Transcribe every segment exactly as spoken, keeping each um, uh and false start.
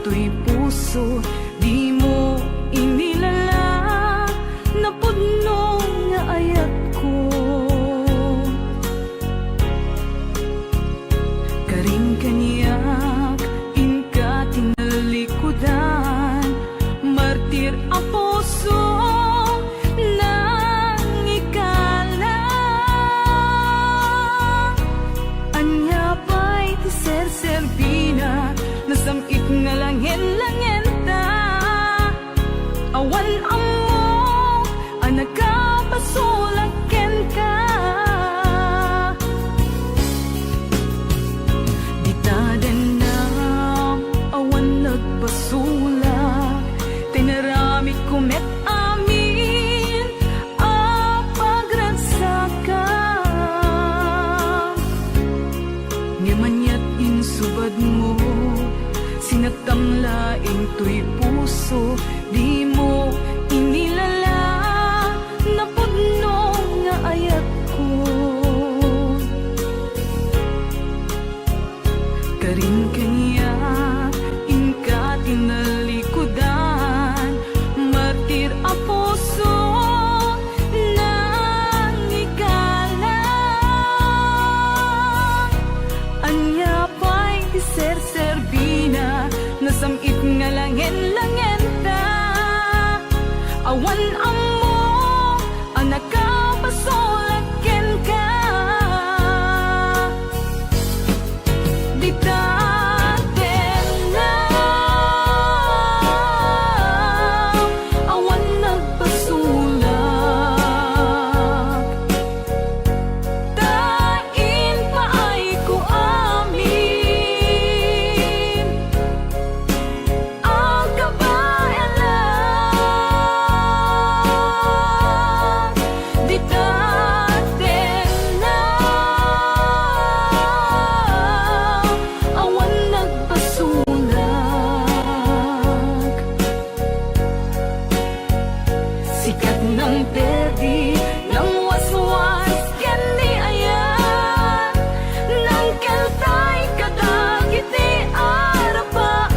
Toy puso, dimo inilala, napudno nga ayatko. Karin kaniak, inka ti nalikudan, martir a puso, nangikala. Ania pay ti serserbina, nasam-it nga langen-langenta. Awan ammo a nakabasolak kenka. Dita dennam, awan nagbasolak, tinaramidko met amin a pagragsakam. Ngem aniat insubadmo, sinaktam laeng toy puso, dimo inilala, napudno nga ayatko. Karin kaniak, inka ti nalikudan, martir a puso, nangikala. Ania pay ti serserbina, nasam-it nga langen-langenta. Awan ammo a nakabasolak kenka. Dita dennam, awan nagbasolak, ta impaayko amin a kabaelan. Dita dennam, awan nagbasolak. Sikat nang perdi, nang waswas ken ni ayat, nang keltay kadagiti arapaak.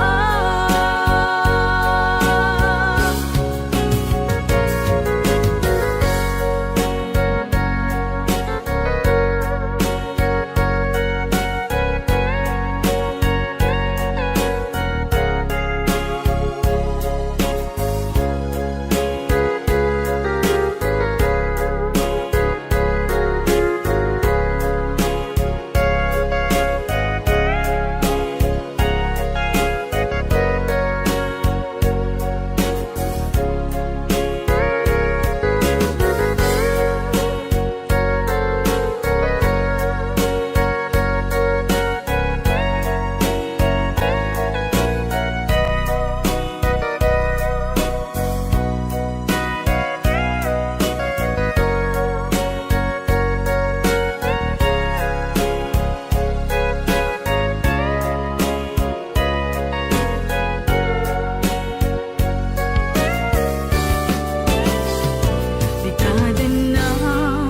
Dita dennam,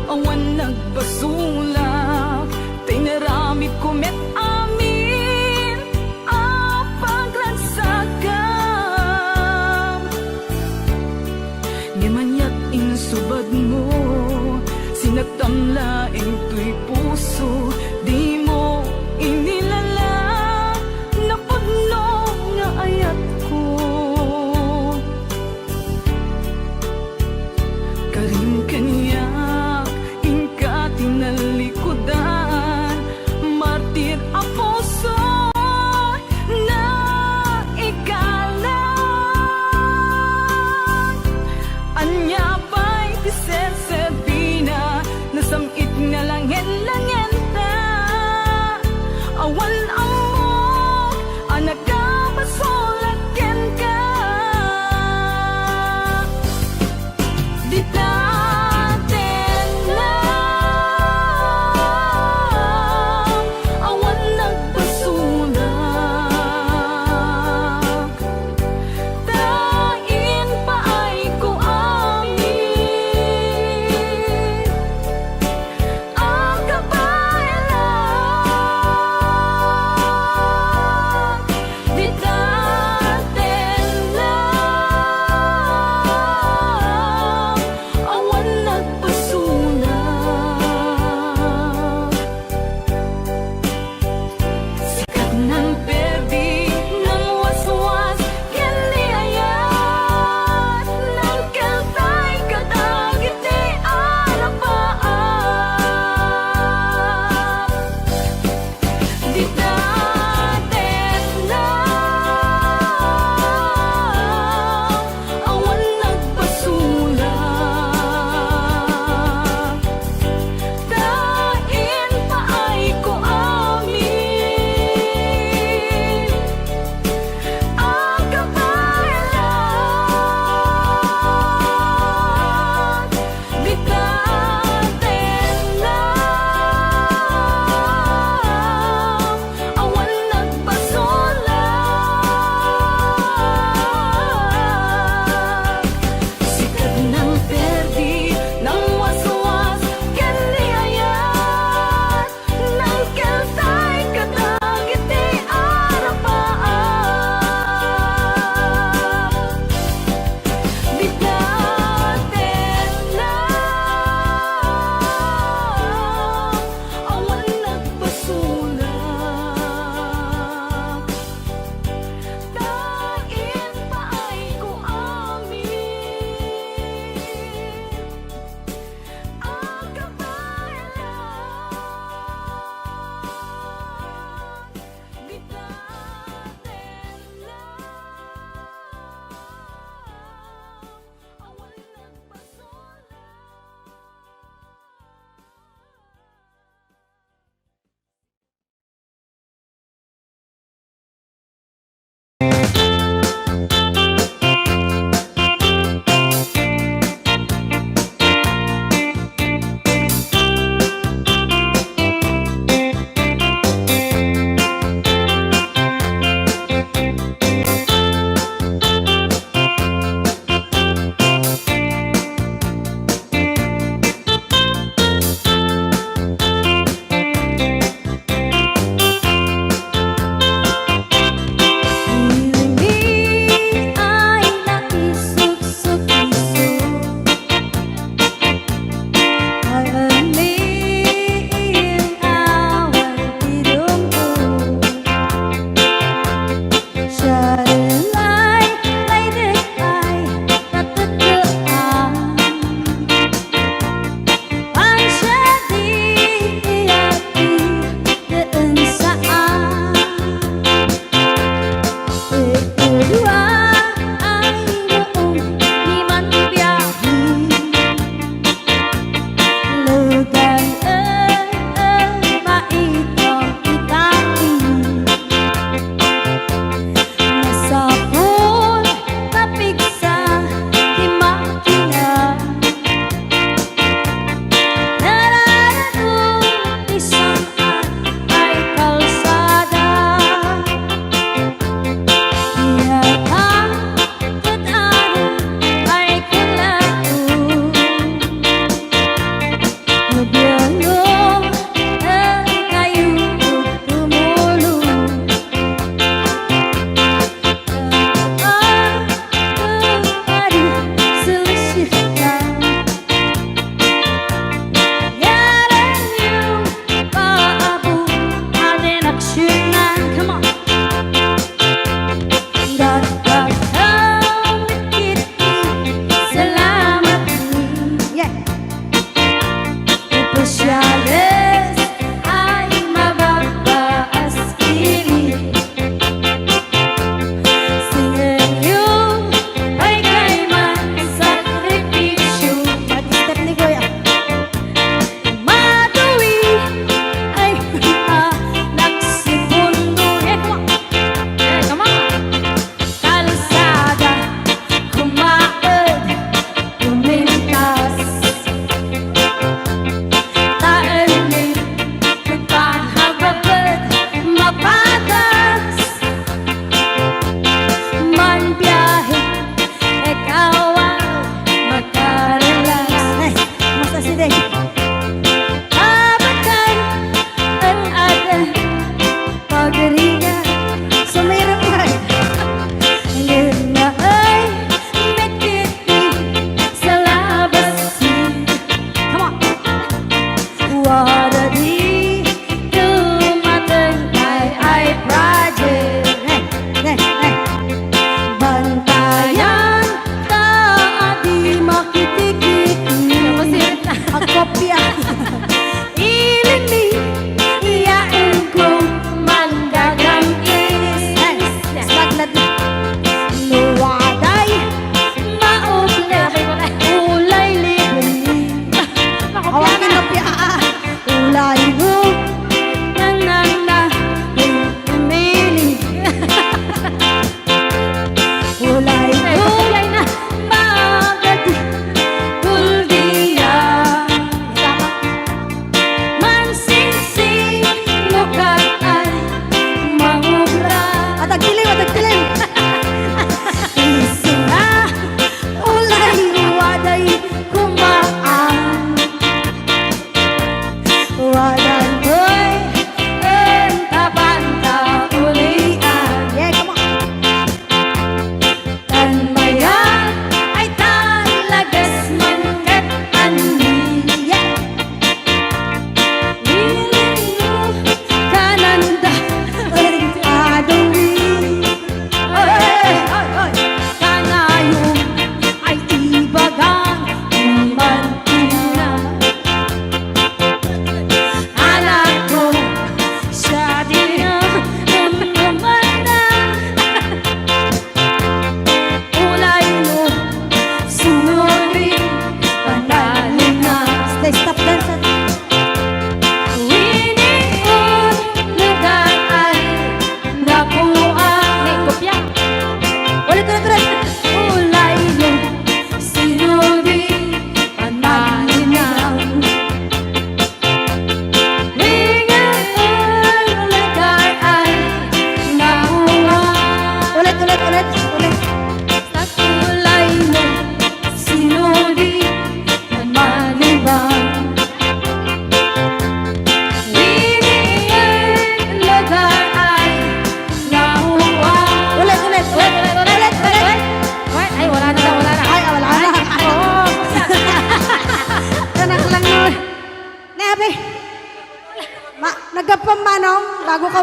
awan nagbasolak, ta inaramidko met amin a pagragsakam. Ngem aniat insubadmo, sinaktam laeng toy puso, dimo inilala, napudno nga ayatko. Karin kaniak, inka ti nalikudan, martir a puso, naikalang. Ania pay ti serserbina, nasam-it nga langen-langenta.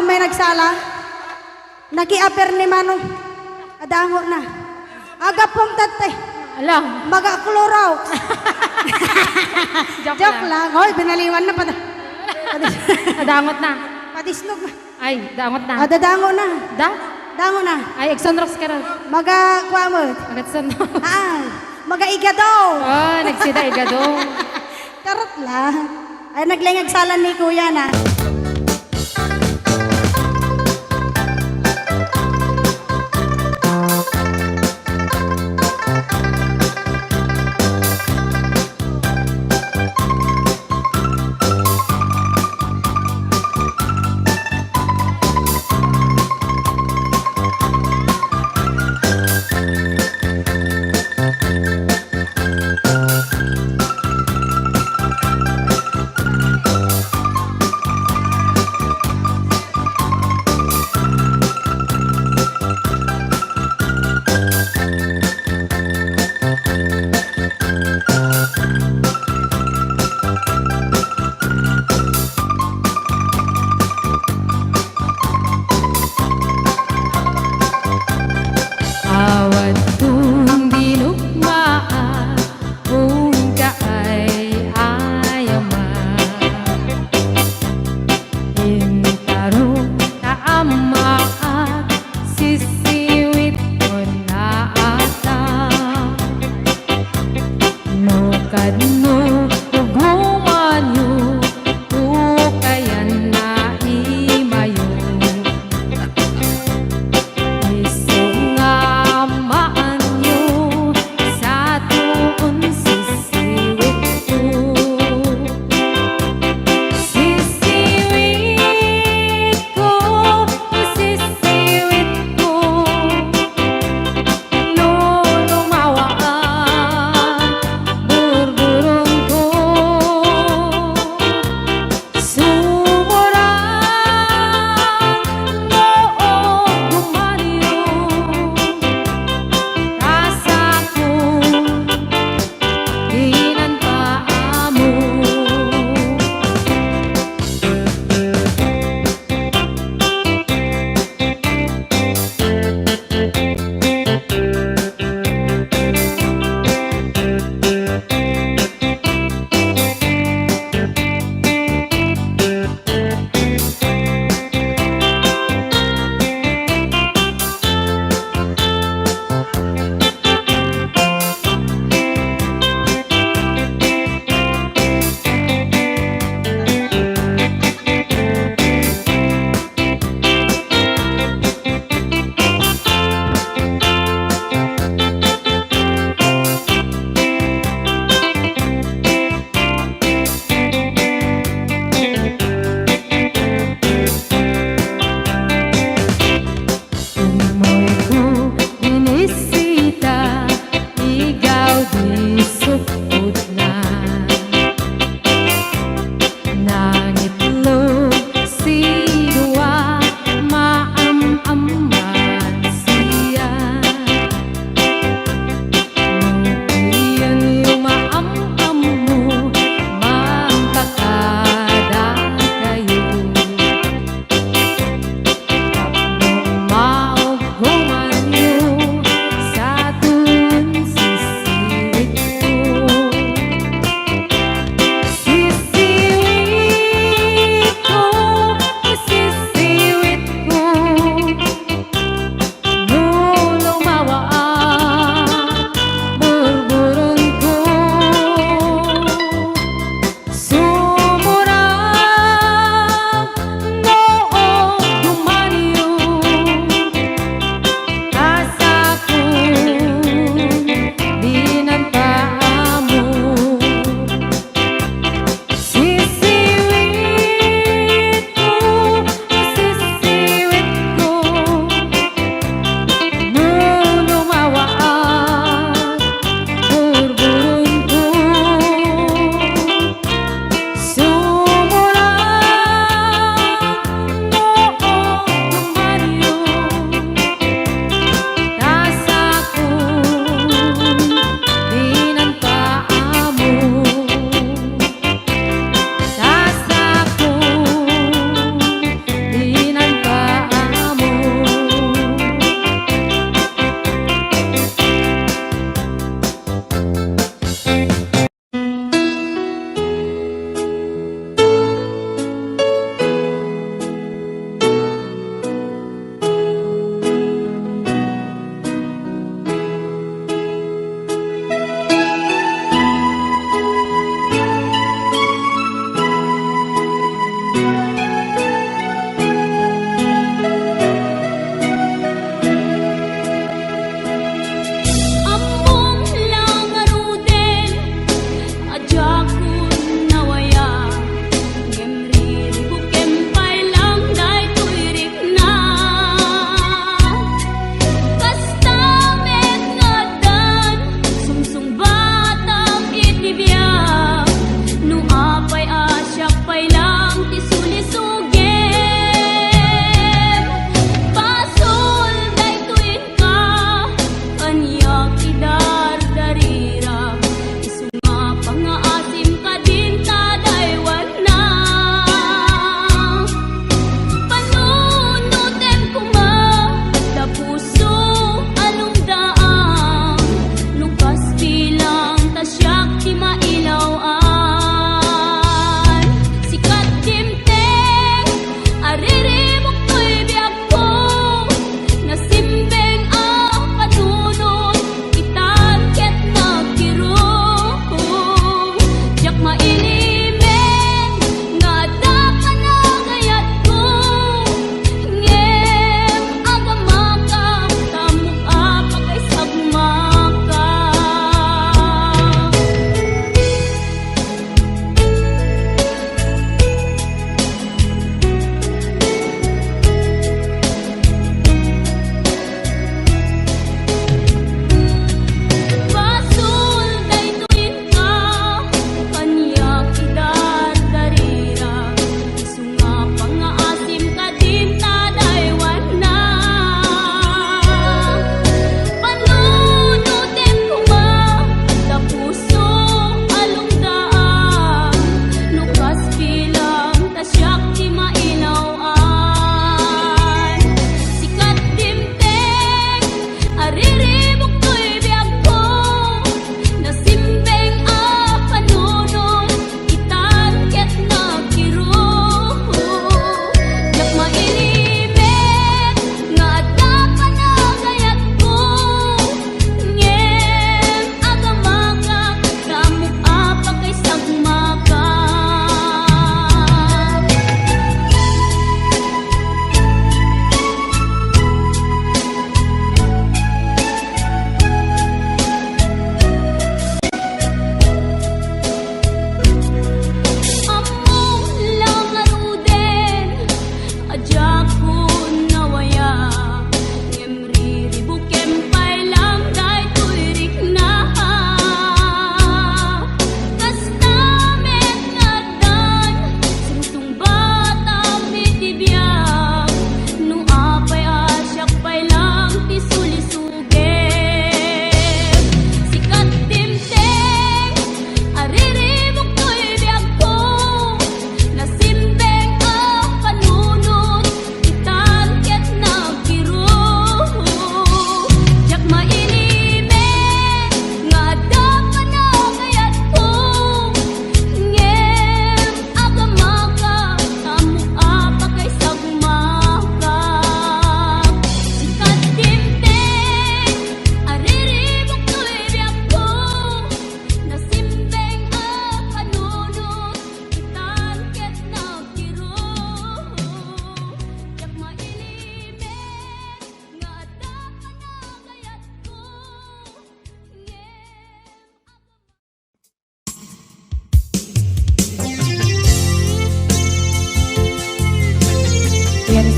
May nagsala. Nakiaper ni Mano. Adangot na. Agapom tattay. Ala. Maga Clorox. Joke Joke lang. lang. Hoy, binaliwan na pati. Adangot na. Patisnog na. Ay, dangot na. Ah, dadango na. Da? Dango na. Ay, agsunrox ka ron. Maga, kuamot. Agsunrox. Ah, maga igado. Oh, nagsida igado. Charot lang. Ay, naglengag salan ni Kuya na.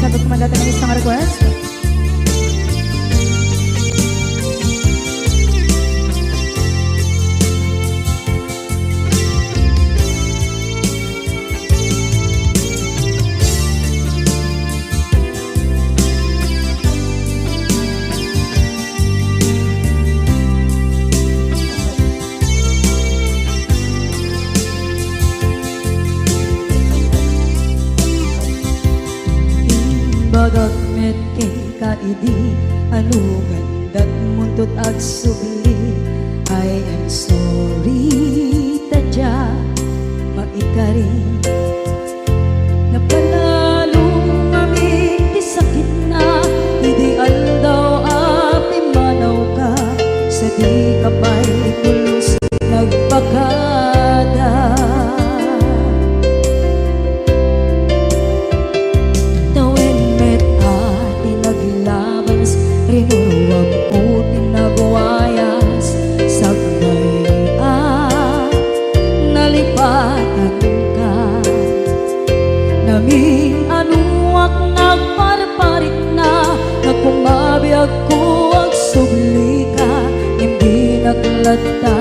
Sagot ko man dati nga isang request. Imbagak met kenka idi, ano gandat muntot agsubli? I am sorry, ta dia maikari. Napanalo ngamin ti sakitna idi aldaw a pimmanawka, sadika pay pulos nagpakada. Tawen met a ti naglabas, rinuruamko ti nagwayas, sakbay a nalipatanka. Namin-anoak nagparparikna, nga kung mabiagko agsublika, ngem dinak latta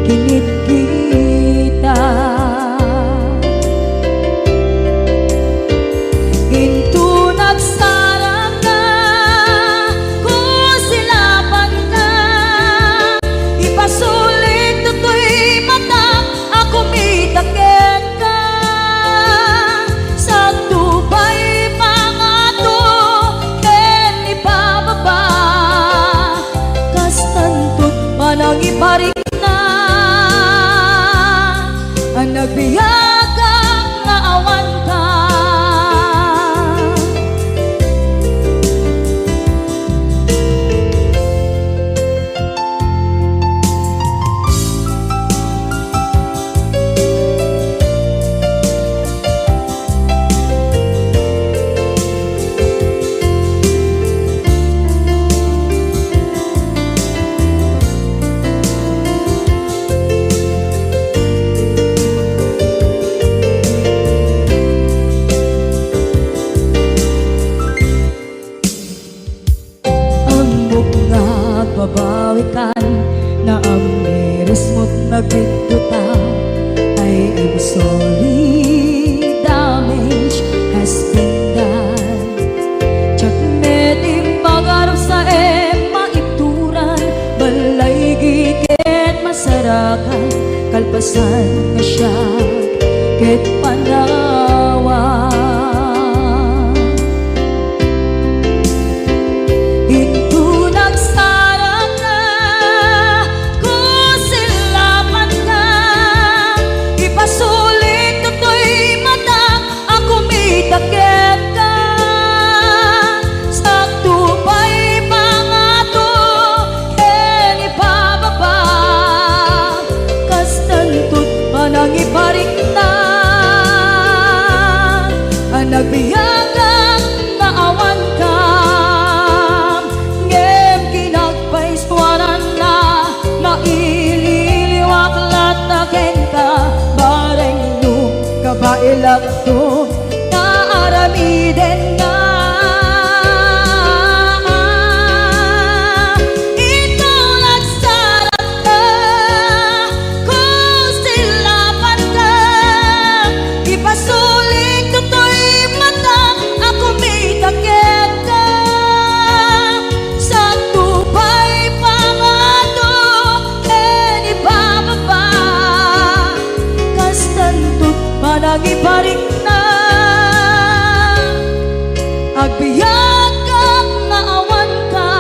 kinitkitak. Inton agsarangka, kusilapanka, ipasulik toy matak a kumita kenka. Sakto pay pangato ken ipababa, kastanto't panangiparik na a nagbiagak nga awanka. Ammok nga agbabawikan, naamirismo't nagbiddota. I am sorry, damage has been done. Diak met impagarupsaem maituran, balaygi ket masarakan, kalpasan nga siak ket panawan. Inton agsarangka, kusilapanka, ipasulik toy matak a kumita kenka. Sakto pay pangato ken ipababa, kastanto't panangiparikna a nagbiagak nga awanka. Ngem kinagpaisuaranna, maililiwak latta kenka, bareng no kabaelakto nga aramiden nga. Inton agsarangka, kusilapanka, ipasulik toy matak a kumita kenka. Sakto pay pangato ken ipababa, kastanto't panangiparikna, agbiagak nga awanka.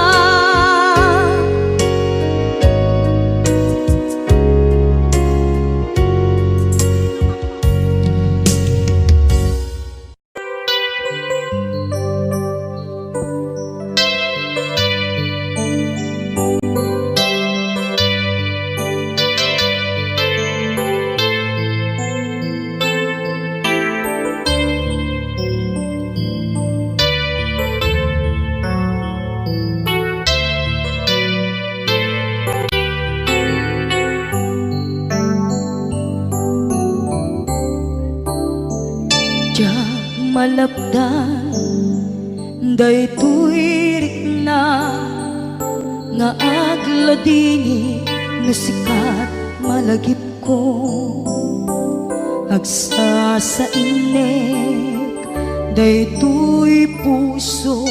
Diak malapdan Daytoy rikna nga agladingit no sikat malagipko. Agsasainek daytoy puso,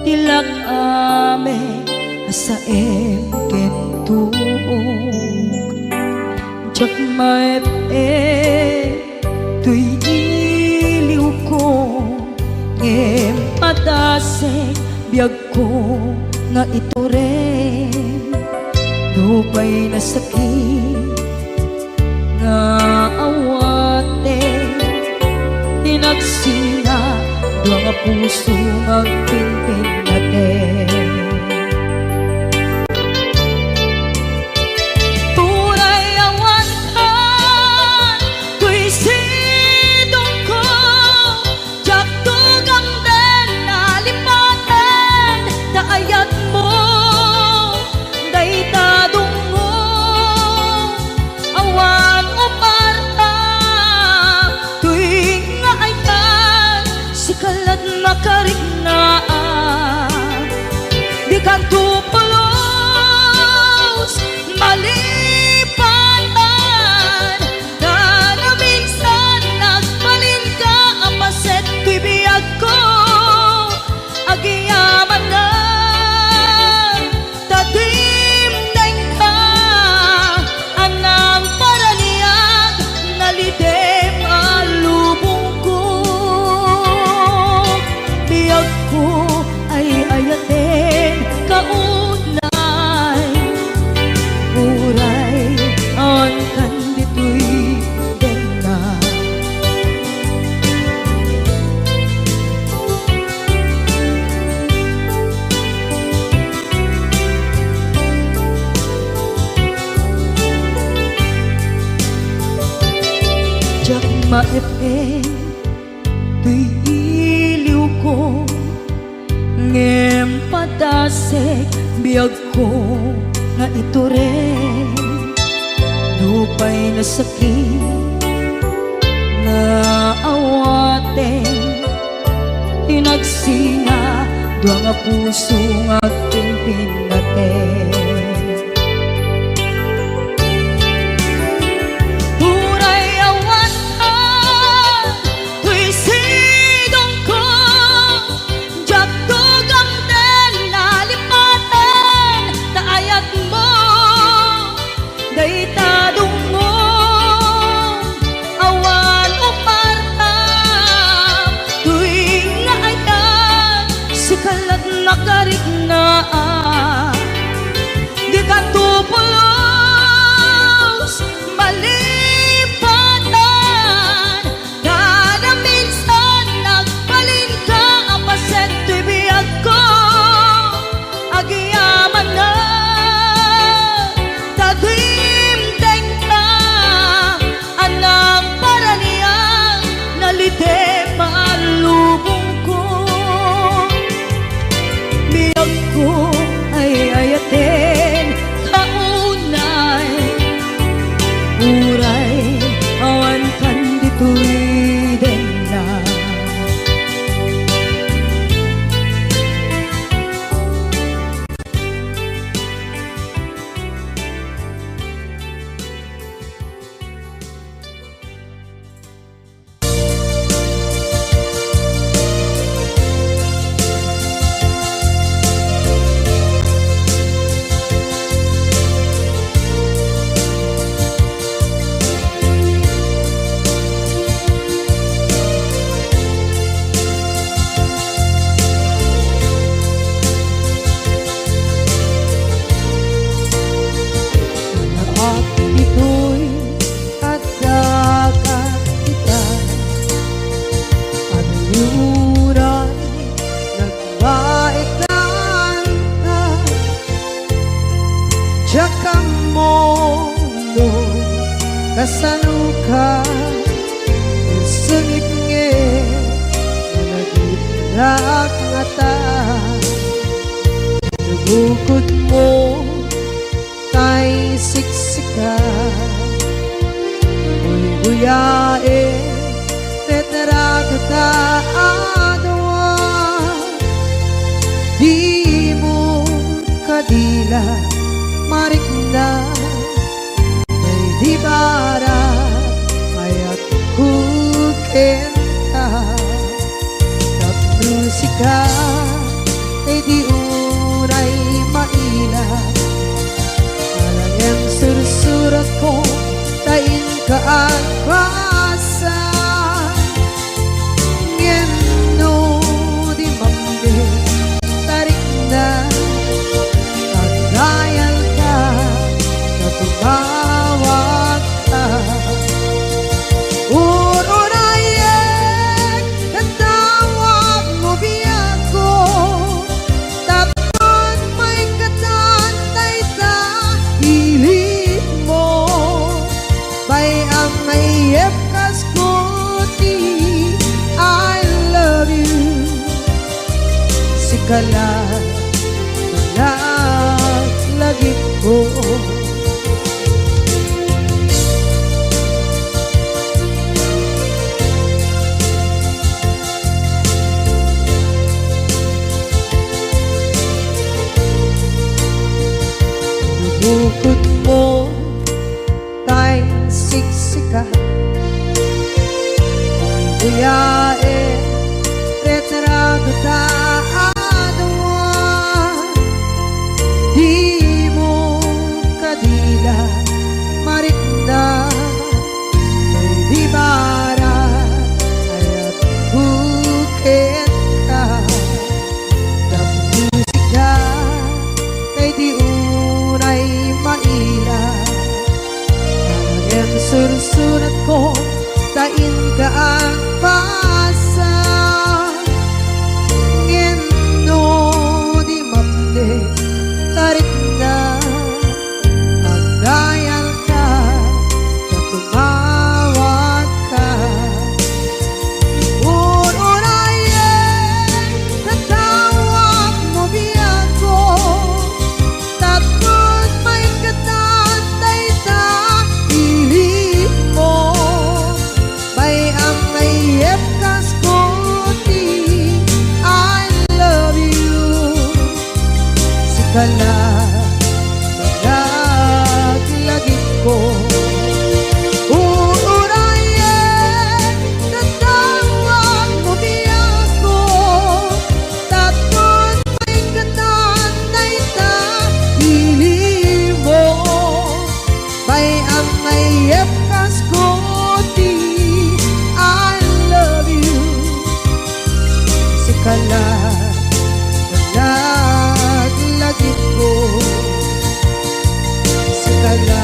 ti lak-am a saem ken tuok. Diak maep-ep toy iliwko, ngem padasek biagko nga itureng. Nupay nasakit nga awaten, ti nagsinadua nga puso nga agpinpinnaten. Uray awan kan toy sidongko, diak tugamden a lipaten ta ayatmo dayta dungngo. Awan umarta toy nga ayat, sika lat makariknaan. Dikanto pulos malipatan, ta naminsan nagbalinka a paset toy biagko. Agyamanak ta dimdengka a nangparaniag, nalidem a lubongko. Biagko ay ayaten kaunay, uray awan kan ditoy denna. Diak maep-ep toy iliwko, ngem padasek biagko nga itureng. Nupay nasakit nga awaten, ti nagsinadua nga puso nga agpinpinnaten. Uray awan ka toy sidongko, diak tugamden a lipaten ta ayatmo dayta dungngo. Awan umarta toy nga ayat, sika lat makariknaan. Dikanto pulos malipatan, ta naminsan nagbalinka a paset toy biagko. Agyamanak ta dimdengka a nangparaniag, nalidem a lubongko. Biagko ay ayaten kaunay, uray awan kan ditoy denna. Nanak ditoy adda kat ita, ania uray nagbaetan ka. Diak ammo no kasanoka, sungit nga nagitnak ngata. No bukodmo tay siksika, guyguyaen ti naragta a dua. dila marikna, daydi barang ayatko kenka. Tapno sika, daydi unay maila, alang-alang sursuratko ta inka agbasa. Ngem no di mamdi ta rikna, agdayalka ta tumawagka. Ur-urayek ket tawagmo biagko, tapno maikkan dayta ilikmo. Bay-am nga iyepkasko ti I love you. Sika la, laglagipko. Bukod mo tay siksika. Kuyaen, retrato ta a dua. Dimo kadila marikna, daydi barang ayatko kenka. Tapno sika, daydi unay maila, ngem sursuratko ta inka agbasa. Ngem no di mamdi ta rikna, agdayalka ta tumawagka. Ur-urayek ta tawagmo biagko, tapno maikkan dayta ilikmo. Bay-am nga iyepkasko ti I love you. Sika la, laglagipko. Ur-urayek ta tawagmo biagko, tapno maikkan dayta ilikmo. Bay-am nga iyepkasko ti I love you. Sika la, laglagipko. Sika la,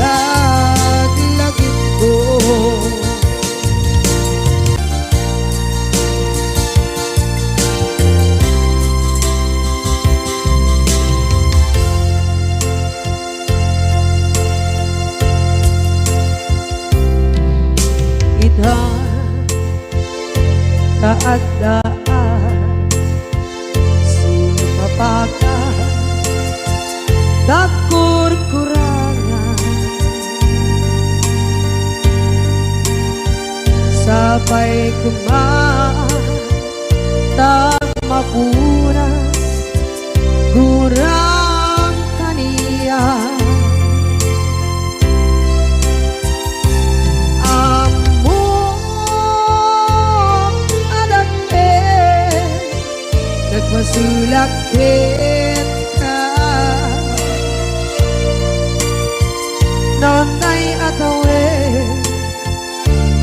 laglagipko. Ita, ta adda a sumapaka, nagkurkurangan. Sapay koma ta mapunas, guram kaniak. Ammok a dakkel, nagpasulak kenka. Nonday atawen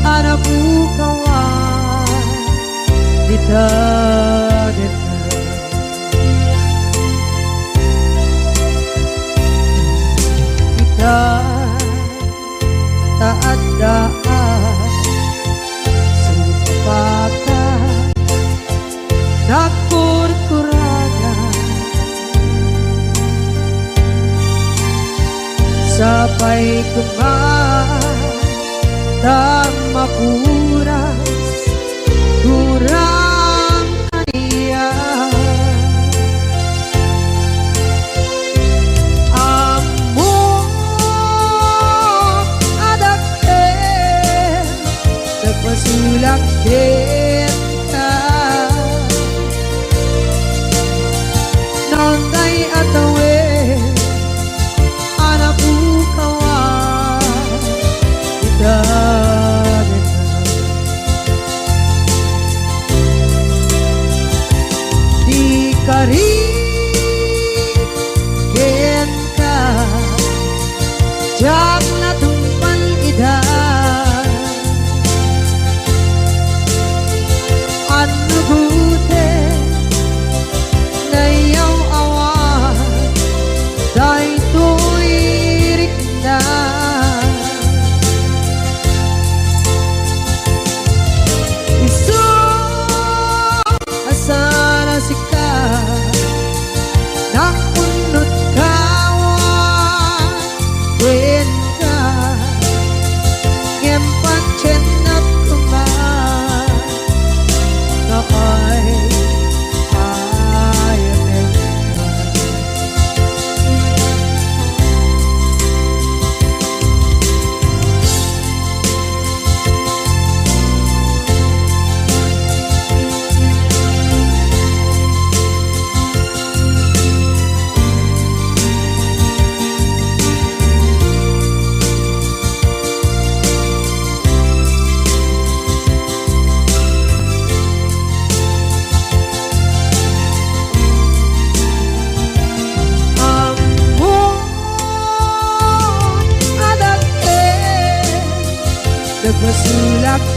a napukawan dita deta. Ita, ta adda a sumapaka, nagkurkuragan. Sapay koma ta mapunas, guram kaniak. Ammok a dakkel, nagpasulak kenka. Nonday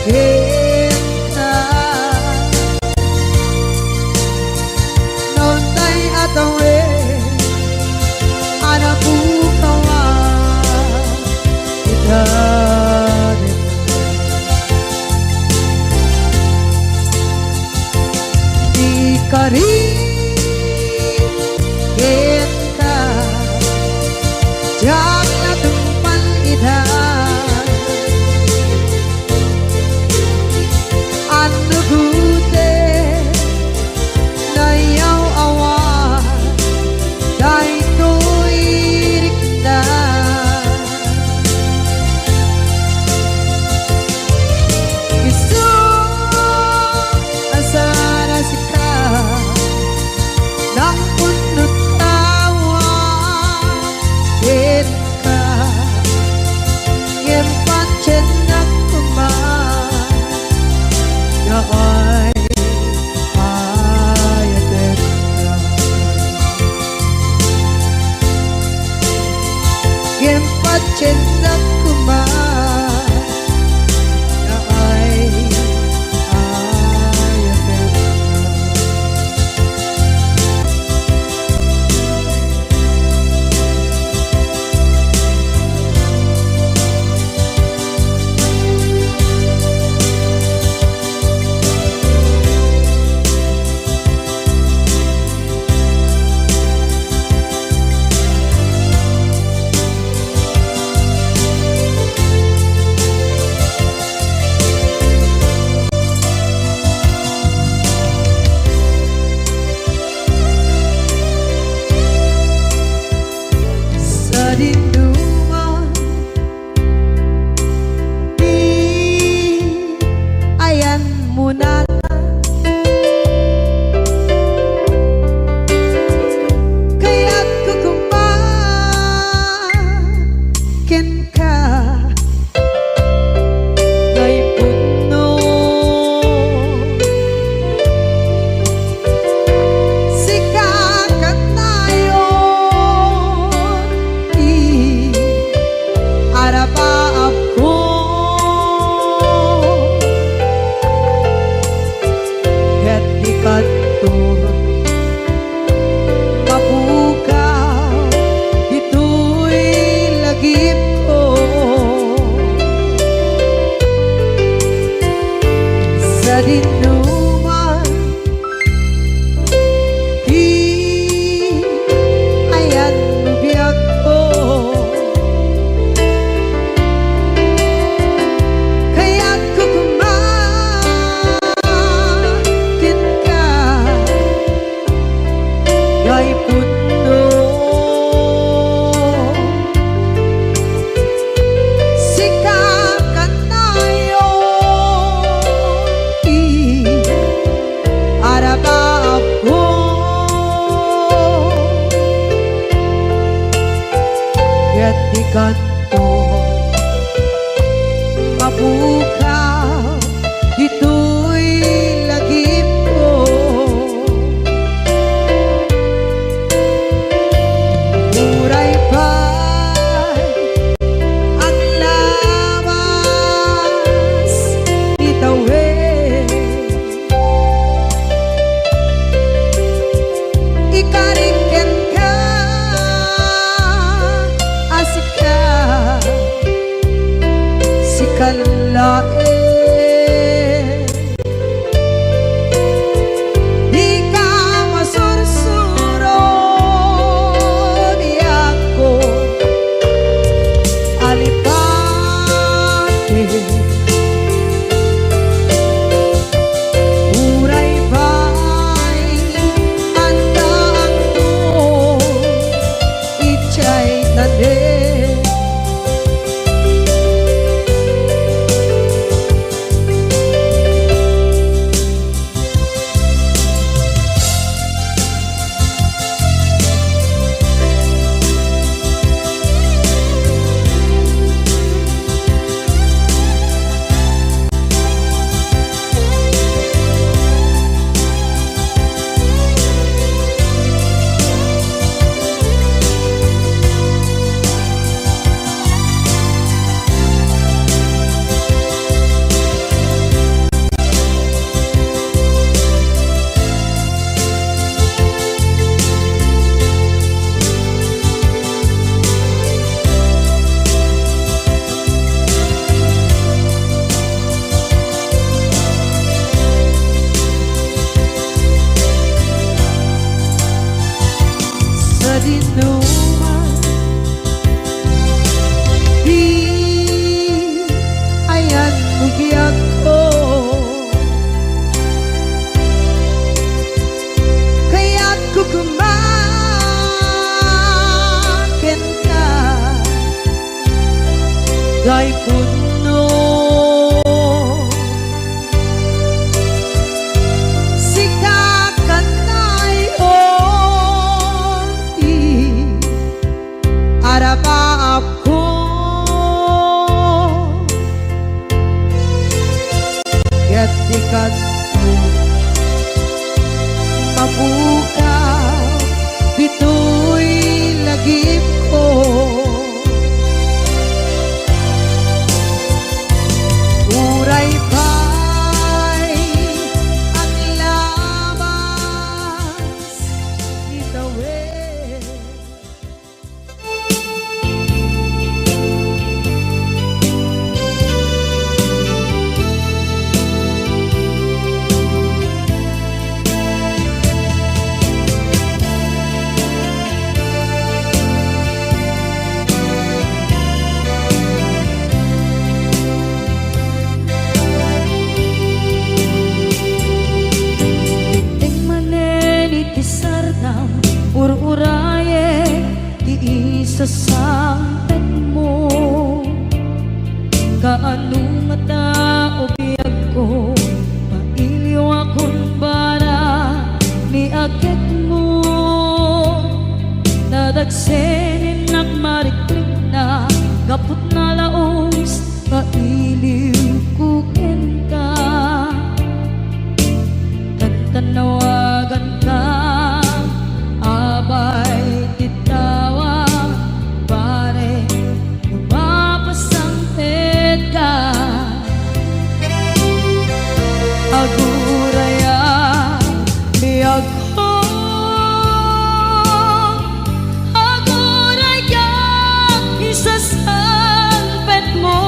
kenka. Naunay a tawen a napukawan ita. Ikarin kenka, diak la tungpal ita. Annugoten, nayaw-awan daytoy rikna. Isu a sana sika, nang punot awan kenka, ngem patiennak koma nga ay-ayatenka. Ngem patiennak koma nga ay-ayatenka. Sadinoman ti ayanmo, nana, kayatko koma kenka nga ipudno. Sika kanayon ti arabaabko, ket di kanto mapukaw ditoy lagipko. Sadinoman ti ayanmo, biagko, kayatko koma kenka nga ipudno. Sika kanayon ti arabaabko, ket di kanto mapukaw ditoy lagipko. Uray pay aglabas itawen, ikarin kenka a sika, sika laeng. Dika masursuro, biagko, alipati. Uray pay addaakto idiay tanem. Sinuman, di ayanmo biagko. Kayatko koma kenka, Daypunno. Sika kanay ti arapaapko, ket di kano mapukaw ditoy lagipko. Uray pay aglabas itawid. Dimteng manen iti sardam, ur-urayek ti isasangpetmo. Kaano ngata, o biagko, mailiwakon bara ni aketmo? Nadagseninnak marikrikna gapu ta nalaus nga iliwko kenka. Tantanawaganka, abay ti tawag, pare, no mapasangpetka. Agurayam, biagko, agurayam, isasangpetmo.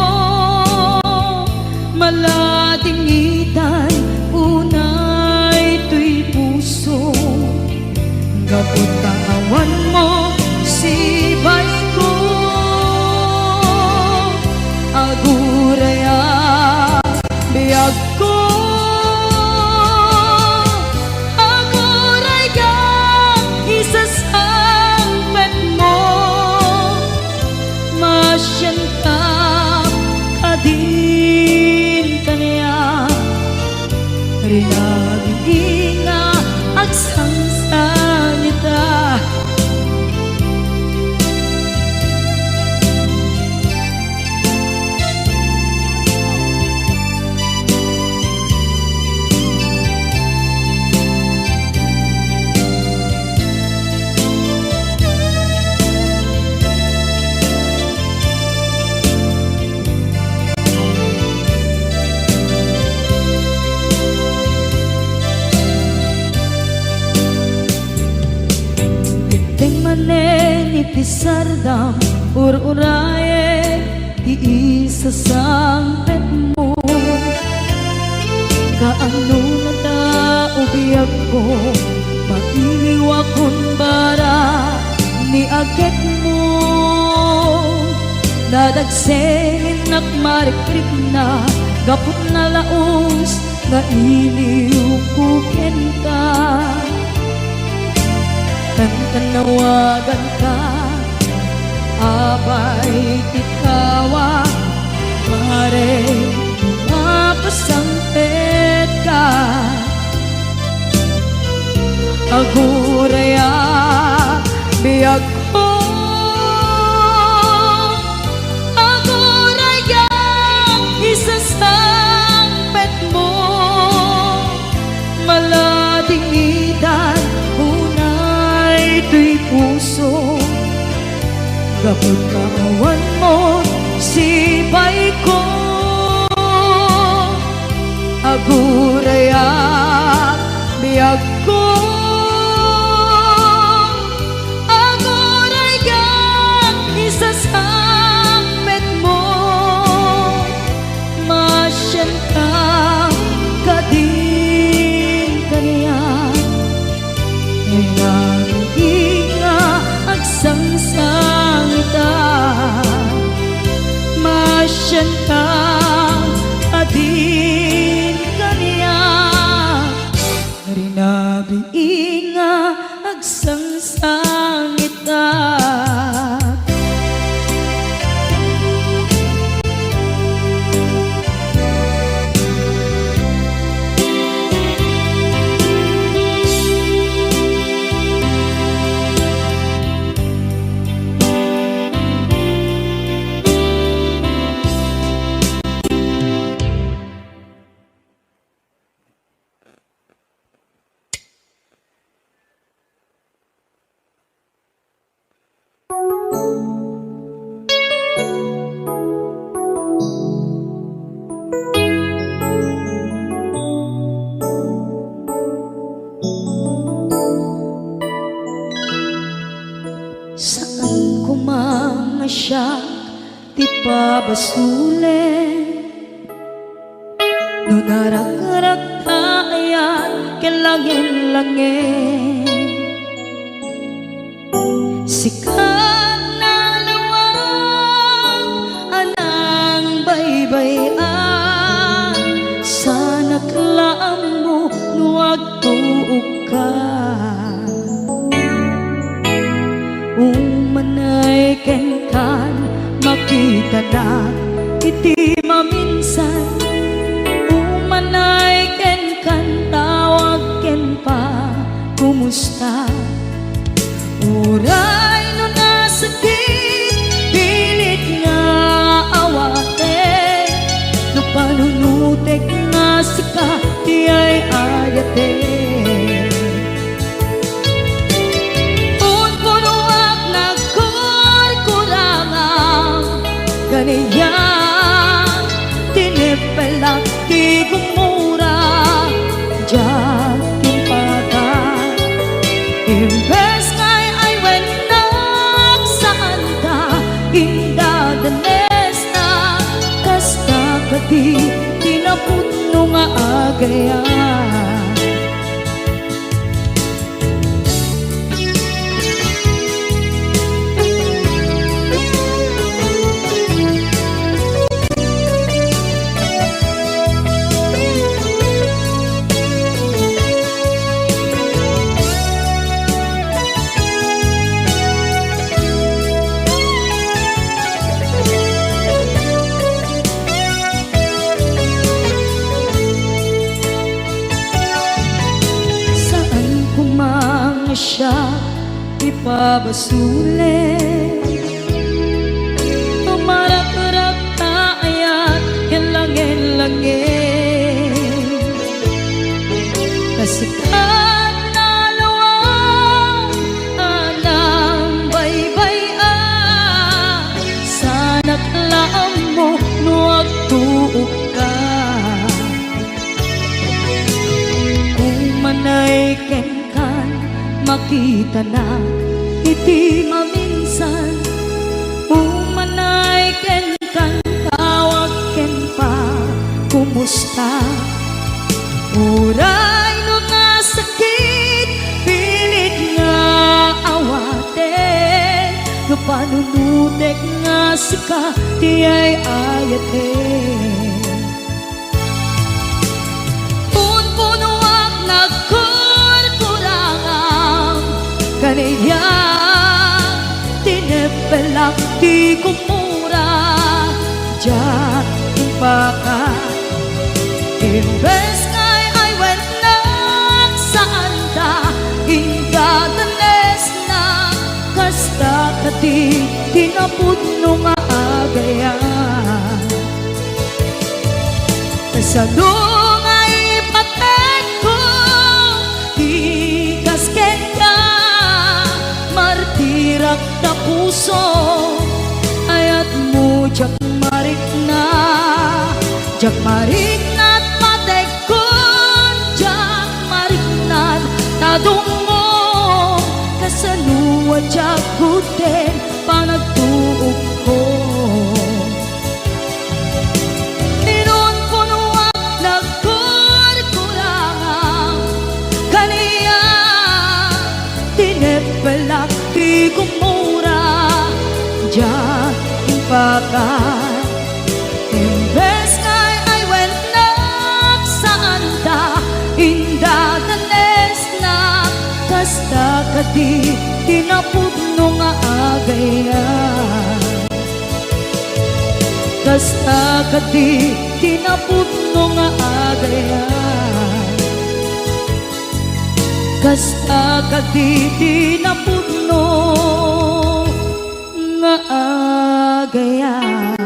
Maladingitan unay toy puso, gapu ta awanmo sibayko. Agurayam, biagko, agurayam, isasangpetmo. Masianka kadin kaniak, rinagingga agsangsanita. Dimteng manen iti sardam, ur-urayek ti isasangpetmo. Kaano ngata, o biagko, mailiwakon bara ni aketmo? Nadagseninnak marikrikna gapu ta nalaus nga iliwko kenka. Tantanawaganka, abay ti tawag, pare, no mapasangpetka. Agurayam, biagko, agurayam, isasangpetmo. Maladingitan unay toy puso, gapu ta awanmo sibayko. Agurayam, biagko, agurayam, isasangpetmo. Masianka kadin kaniak, rinagingga siak ti pabasolen. No narakrak ta ayan ken langen-langen, sika nalawag a nangbaybay-an, sanak la ammo no agtuokka. Umanay kenkan, makitanak iti maminsan. Umanay kenkan, tawag ken pakumusta. Uray no nasakit, pilit nga awaten. No panunutek nga sika ti ay-ayaten. Unpunoak nagkurkurangam, kaniak tineppelak ti gumura, diak impaka. Imbes nga ay-ayennak, saanta indadanesna, kasta kadi ti napudno nga agayat. Saan koma nga siak ti pabasolen. Umarakrak ta ayan ken langen-langen. Kasikat nalawag a nangbaybay-an, sanak la ammo no agtuokka. Umanay kenkan, makitanak iti maminsan. Umanay kenkan, tawag ken pakumusta. Uray no nasakit, pilit nga awaten. No panunutek nga sika ti ay-ayaten. Unpunoak nagkurkurangam, kaniak tineppelak ti gumura, diak impaka. Imbes nga ay-ayennak, saanta indadanesna, kasta kadi ti napudno nga agayat. Kasano nga ipatekko ti kas kenka, martirak ta puso, ayatmo diak marikna, diak marikna ta patekkon, diak marikna ta dumngom, kasano a diak gudden panagtuokko. Inunpunoak nagkurkurangam, kaniak tineppelak ti gumura, diak impaka. Imbes nga ay-ayennak, saanta indadanesna, kasta kadi ti napudno nga agayat. Kasta kadi ti napudno nga agayat. Kasta kadi ti napudno nga agayat.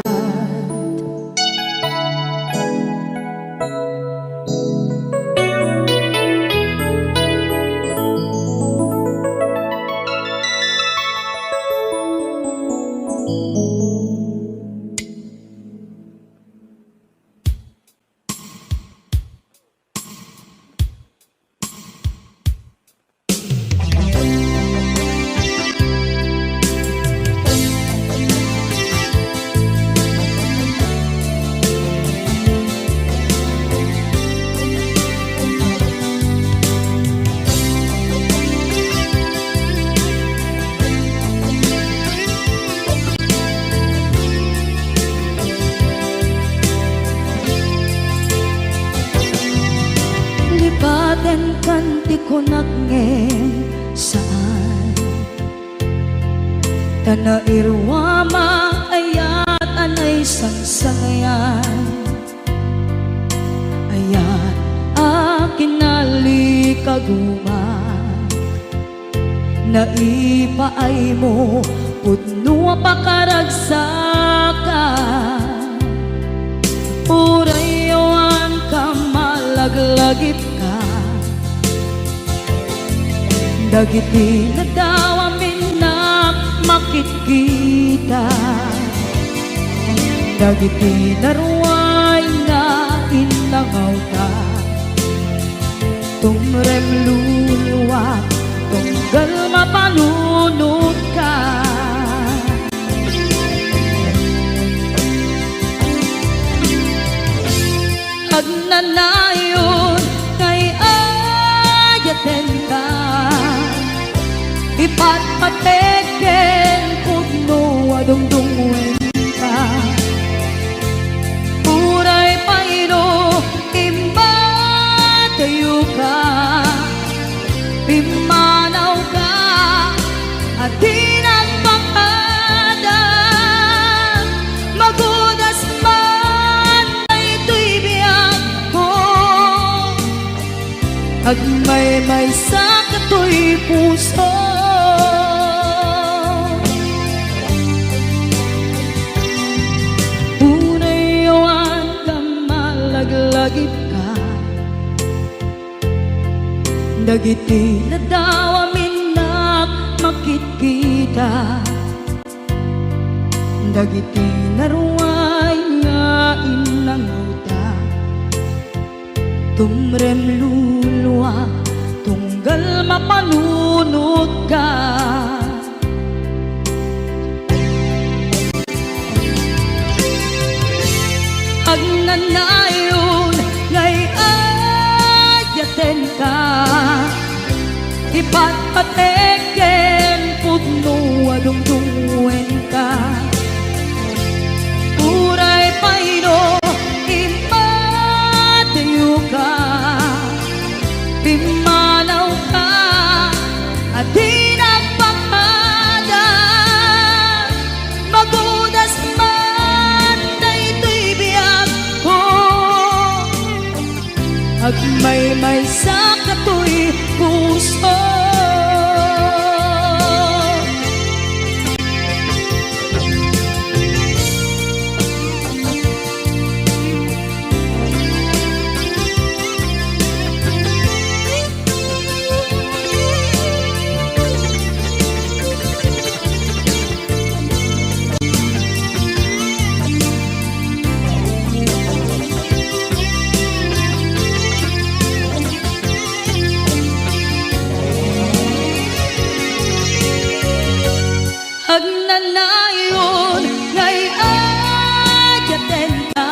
kunak ngem saan. Ta nairuama ayat a naisangsangayan. Ayat a kinalikaguma. Naipaaymo pudno a pakaragsakan. Uray awan ka malaglagipka. Dagiti nadawam innak makitkita. Dagiti naruay nga innangawta. Tumrem luluak, tunggal mapanunotka. Agnanayon nga ay-ayatenka, ipatpatek ken pudno a dungdungngoenka. Uray pay no immadayoka, pimmanawka a di nagpakada. Magudas man daytoy biagko, agmaymaysa katoy puso. Uray awan ka malaglagipka. Dagiti nadawam innak makitkita. Dagiti naruay nga innangawta. Tumrem luluak, tunggal mapanunotka. Agnanayon nga ay-ayatenka, ipatpatek ken pudno a dungdungngoenka. Uray pay no immadayoka, pimmanawka a di nagpakada. Magudas man daytoy biagko, agmaymaysa katoy puso. Agnanayon nga ay-ayatenka,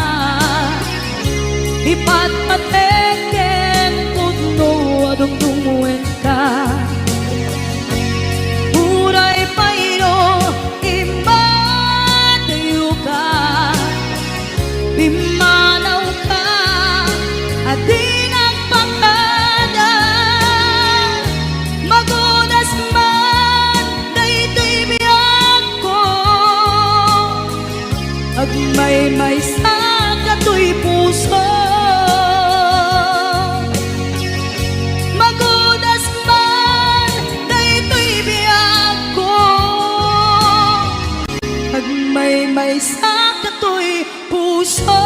ipatpatek ken pudno a dungdungngoenka. Uray pay no immadayoka, pimmanawka a di nagpakada. Magudas man daytoy biagko, agmaymaysa katoy puso. Magudas man daytoy biagko, agmaymaysa katoy puso.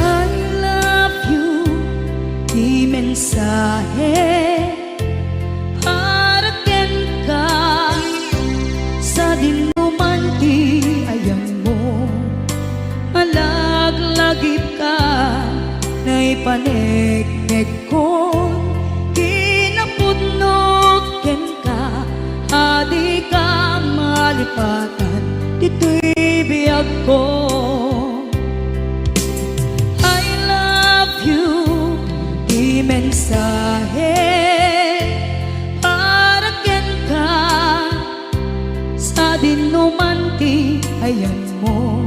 I love you, ti mensahe para kenka. Sadino man ti ayammo, malaglagipka, naipaneknekkon kinapudnok. malipatan ditoy biagko. I love you, ti mensahe para kenka, sadinoman ti ayanmo.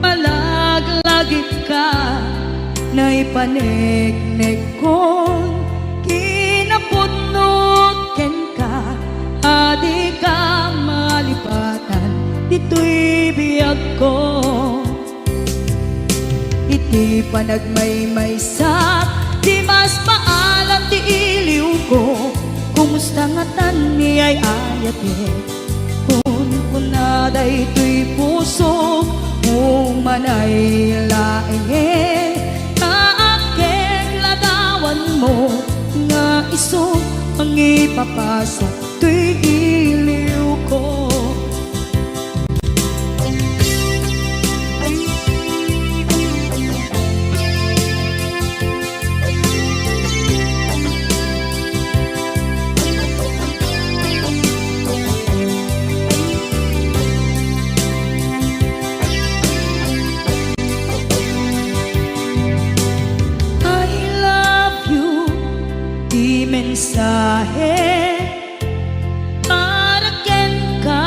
Malaglagipka, naipanegnegkon kinapudno kenka, a dika malipatan ditoy biagko. Iti panagmaymaysak, dimas paalam ti iliwko. Kumusta ngatan ni ay-ayatek? Kunkuna daytoy pusok, umanay laengen, ta agkekladawanmo nga isu mangipapasak toy iliwko. I love you, ti mensahe para kenka,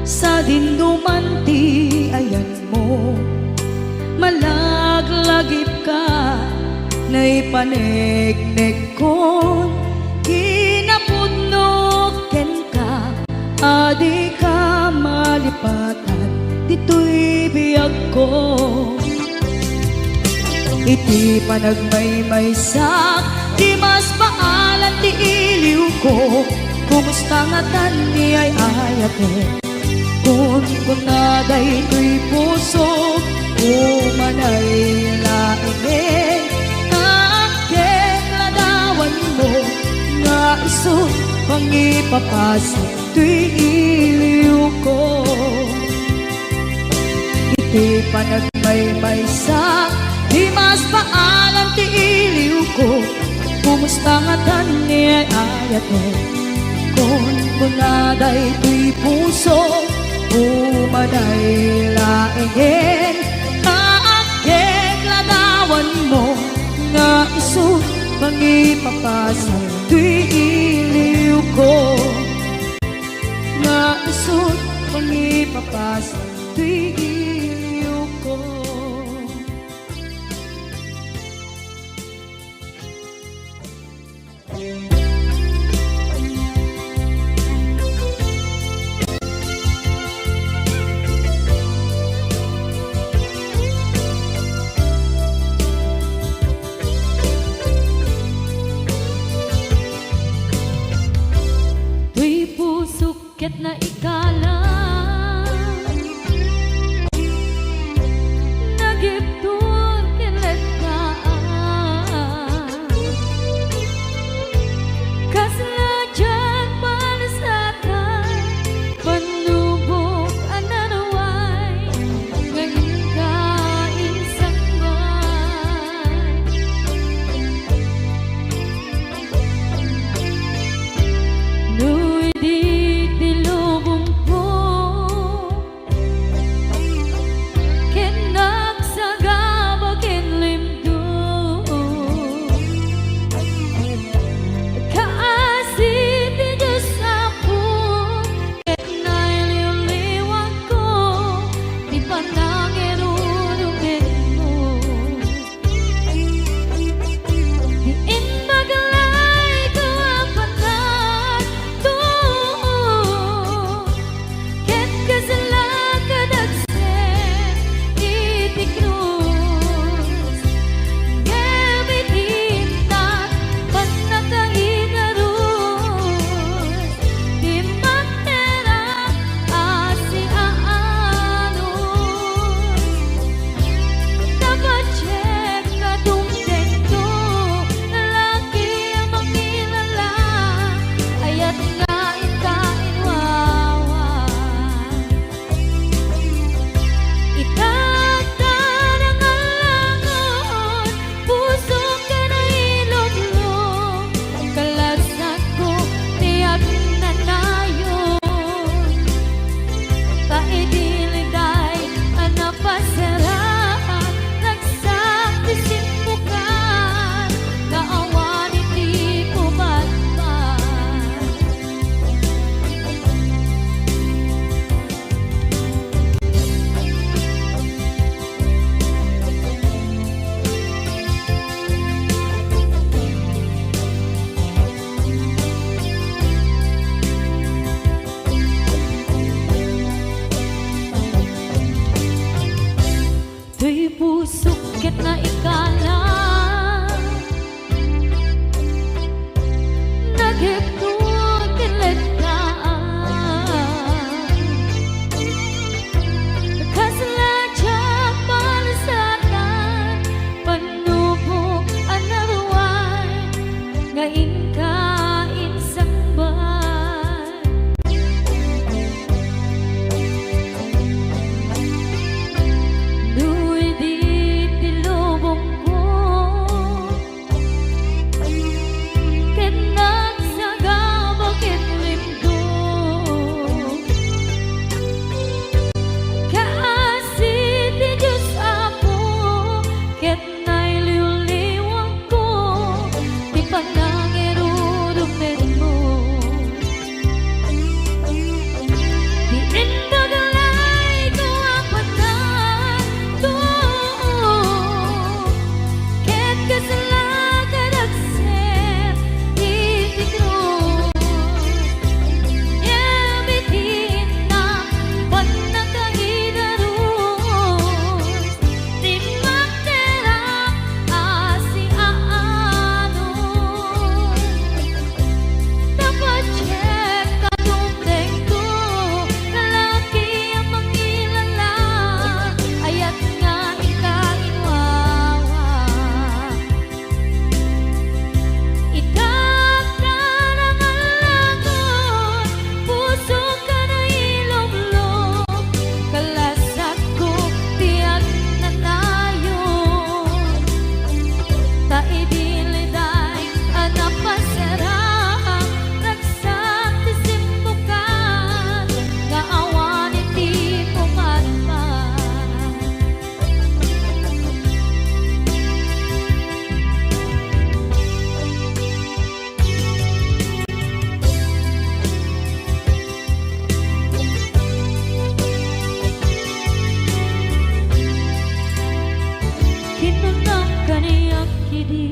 sadinoman ti ayanmo. Malaglagipka, naipanegnegkon kinapudno kenka, a dika malipatan ditoy biagko. Iti panagmaymaysak, dimas paalam ti iliwko. Kumusta ngatan ni ay-ayatek? Kunkuna daytoy pusok, umanay laengen, ta agkekladawanmo nga isu mangipapasak toy iliwko. Iti panagmaymaysak, dimas paalam ti iliwko. Kumusta ngatan ni ay-ayatek? Kunkuna daytoy pusok, umanay laengen, ta agkekladawanmo nga isu mangipapasak toy iliwko. Nga isu mangipapasak toy iliwko. Toy pusok ket naikalang, nagibtur ken letkaan. Kasla diak palasatan, pannubok a naruay, nga inka insakbay. No idi ti lubongko Pusok ket naikala, nagepto ket lettaan. Kasla diak palasatan, pannubo a naruay, nga inka insangbat. No idi ti lubongko, ket nagsagaba ket limto, kaasi ti Dios, Apo, ket nailiwliwangko ti panangirurumenmo. Ti imbag layko a panagtuo, ket kasla kadagsen iti krus. Ngem iti innak pannakaidarus, dimmakterak a siaano. Tapatiyek a tumtengto, kalaki a mangilala, ayat nga inka inwawa. Itattan a ngallangon, pusok a nailomlom, kalasakko ti agnanayon. Ta idi liday a napasarang, ragsak ti simmukan, nga awan iti pumatpat. Kinunam kaniak idi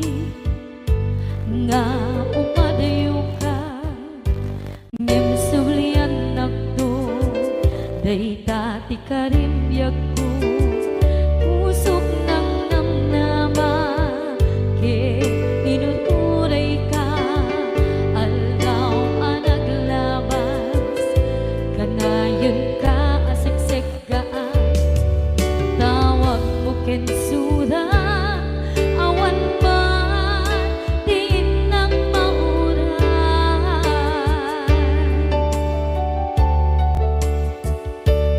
nga umadayoka, ngem subliannakto, dayta ti karimbiagko. Pusok nangnamnama ket inuturayka, aldaw a naglabas, kanayenka a seksekgaan. Tawagmo ken suda, awan man ti innak mauray.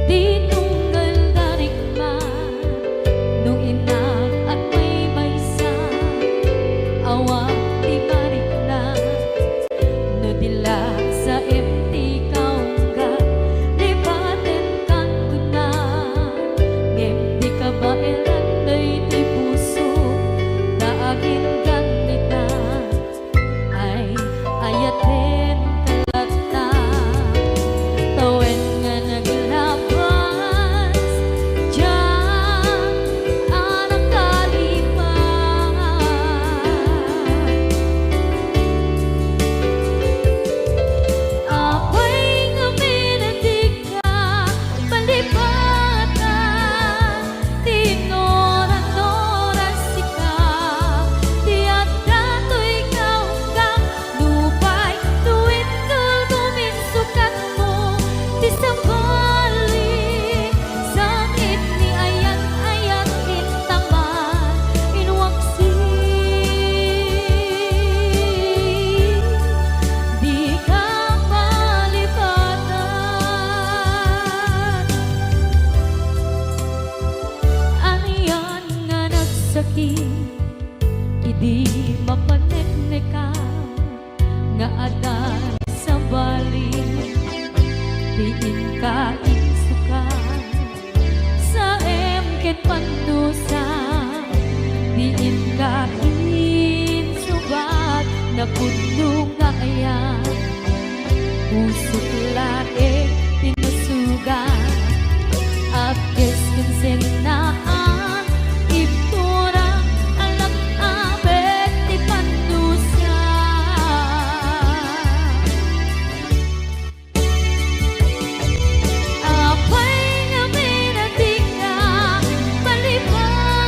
Di tunggal darikma, no innak agmaymaysa, awan ti marikna. No di la saem ti kaungga, lipatenkan kuna, ngem di kabaelan daytoy puso, ta aginggan ita. Ay, ayatenka latta, ta wen nga naglabas, diak a nakalipat. Apay ngamin a dika palipatan, ti inuran-uran sika, ti adda toy kaunggam, nupay no indulgom insukatmo, ti sabali, sangit ni ayat-ayat intaman, inwaksi, dika palipatan. Anian nga nagsakit, idi mapaneknekam, nga adda sabali ti inka insukat. Saem ken pannusa ti inka insubat, napudno nga ayat. Pusok laeng ti nasugat, apkes ken sennaan, ibtura, alak-abek ti pannusa. Apay ngamin a dika palipatan.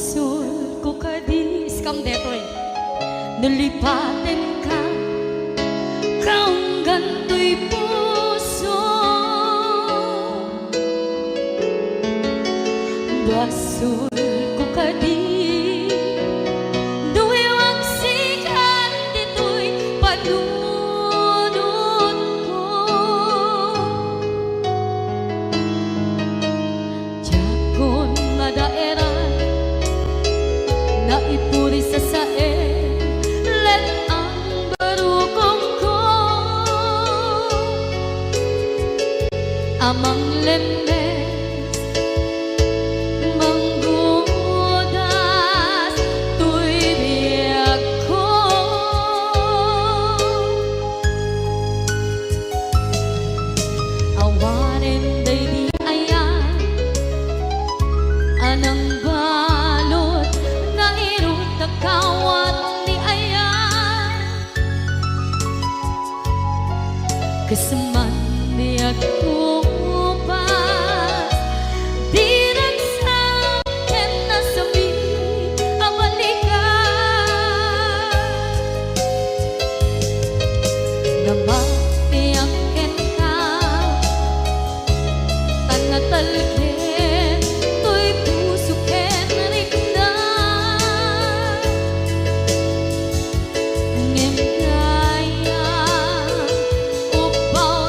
Basolko kadi, iskam detoy. No lipatenka, kaunggan toy puso. Basolko kadi, no iwaksikan ditoy panunotko. Diakon madaeran, naipuri sasaen, let-ang barukongko. A manglemmes, manggudas toy biagko. Awanen daydi ayan a nangbalud nga irut a kawat ni ayan. Kas man biagko pas, diragsak ken nasabit a balikan. Namatiak kenka, ta natalged toy puso ken rikna. Ngem dayta, upaw